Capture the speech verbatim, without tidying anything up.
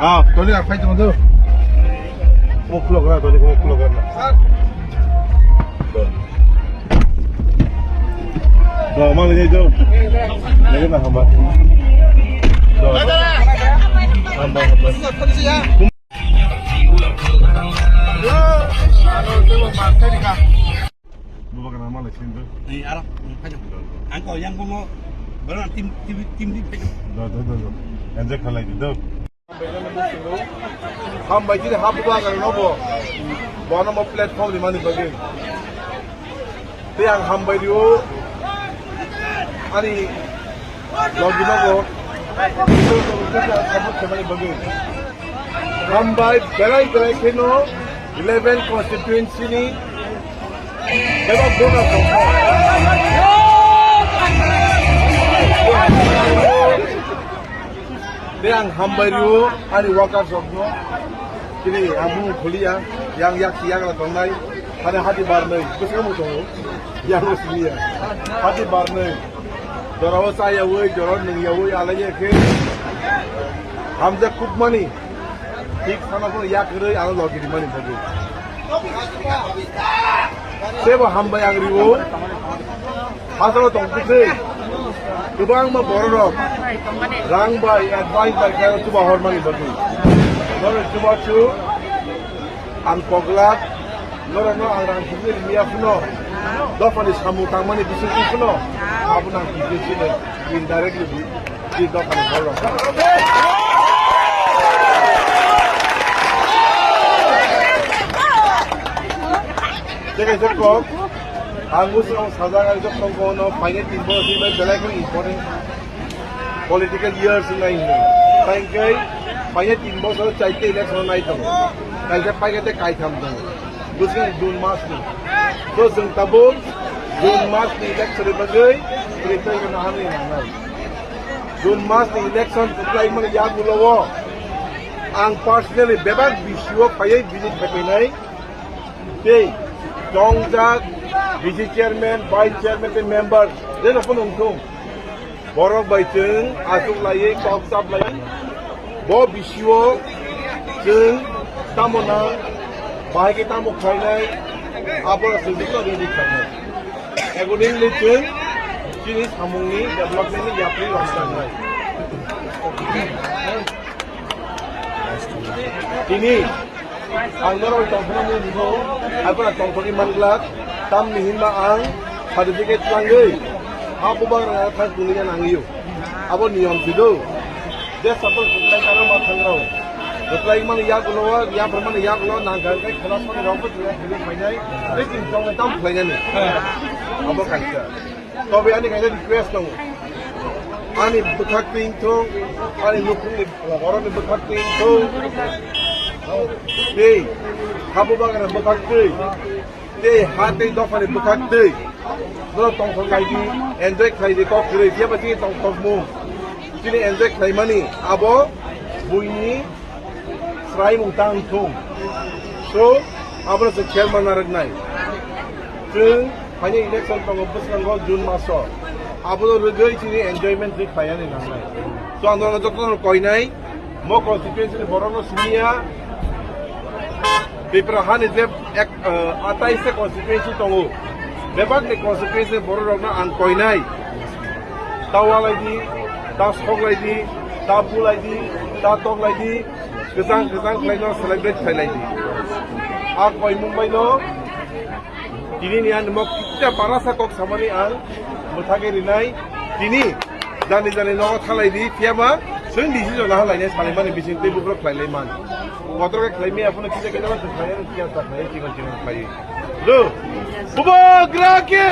Ah, toni ak phai tong do. Mo khulok ra, toni mo khulok ra. Do, ma le do. Le na hamba. Do. Hamba, hamba. Bubagra ma le sin do. Ni ara, ni phai do. Ang ko yang ko mo. Bro, tim, tim, tim, tim phai do. Do, do, do, do. Enjoy khalai di do. Hambai chini ha bubagra no bo. Bono mo platform ni mani bagwi. Tei ang hambai rio. Ani logi no bo. Hambai belai belai kheno eleven constituency ni bebak voter tongkha. Tei ang hambai rio ani workers rokno. Chini ang bumung khuliya, yang yak si yagra tongnai, hane hati barnai, bwskango tongo, yang siliya. Hati barnai, jorao chayawi, jorao nungyawi, alaiya khe hamjak kukmani, thik sana phano yak kwrwi ano logi rimani bagwi. Sebo hambai ang rio. Hasalo tong kwthwi. Kwbangma bororok rang bai, advice bai khe chuba hormani bagwi. Norok chuba chu ang koglak, norokno ang rang simi rimya phano, dophani samung tangmani bisingtwi phano, abono ang twijli sino indirectly. Di dophani borok. Tei kaisa kok, ang bwswk sajak, ang joto kono phainai tin bochor simi belai kheno important political years wngnai hwnwi. Tei hwnkhe phainai tin bochor chaita election nai tongo. Kaisa paikha tei kaitham tongo. Bwswk June mas ni. So chwng tabuk June mas ni election ni bagwi preparation hamwi nangnai. June mas ni election kwplaimani yagulo o ang personally bebak B C O phaiwi visit khaiphainai. Tei tongjak B C chairman, vice chairman tei member jeno phano wngthung. Borok bai chwng achuk laiwi kok chap lai. Bo B C O chwng tamo nang, bahai khe tamo khlainai, abo chwng joto ready khlainai. Accordingly chwng chini samungni development ni yapri rwchapnai. Tini ang norok tongthokna mung nukgo, abo tongthokgwi manglak, tamni hinba ang certificate twlangwi ha bubagra thang tongwi nangwi o. Abo niyom si do. Je suppose kwplai karo ma thangrao. Kwplai mani yagulo, yapharmani yagulo, nangkha khe khela soni rokbo twi khainai, tei chini tongnai tam khlainani. Abo kaisa. Tobe ani kaisa request tongo. Ani bwkhak twi wngthung, ani nukhungni borokni bwkhak twi wngthung. Tei ha bubagra bwkhak twi. Tei ha tei dophani bwkhak twi. Norok tongthok lai di, enjoy khlai di, kok kwrwi, phiya ba chini tongthokmung. Chini enjoy khlaimani abo buini swraimung tang thung. So, abono chwng khelma narwknai. Chwng phainai election tongo bwskango June maso. Abono rwgwi chini enjoyment chwng khlainani nangnai. So, ang norokno jotono koinai. Mo constituency ni borokno siniya. Tipra hani je ek, eh, atais ta constituency tongo. Bebak ni constituency ni borok rokno ang koinai. Ta walai di, ta sok lai di, ta bulai di, ta tok lai di. Kwchang kwchang khlai no celebrate khlai lai di. A koimung bai no. Tini ni ang mo kisa parasa kok samani ang mwthagwi rinai. Tini jani jani nogo thalai di, phiya ma chwng decision laha lainai salaimani bising tei buphuru khlai lai man. Kotor khe khlai maya phano kisa kisa ma khlai ya, kisa ta khlai ya, chikon chikon khlai. Do. Bubagra ke.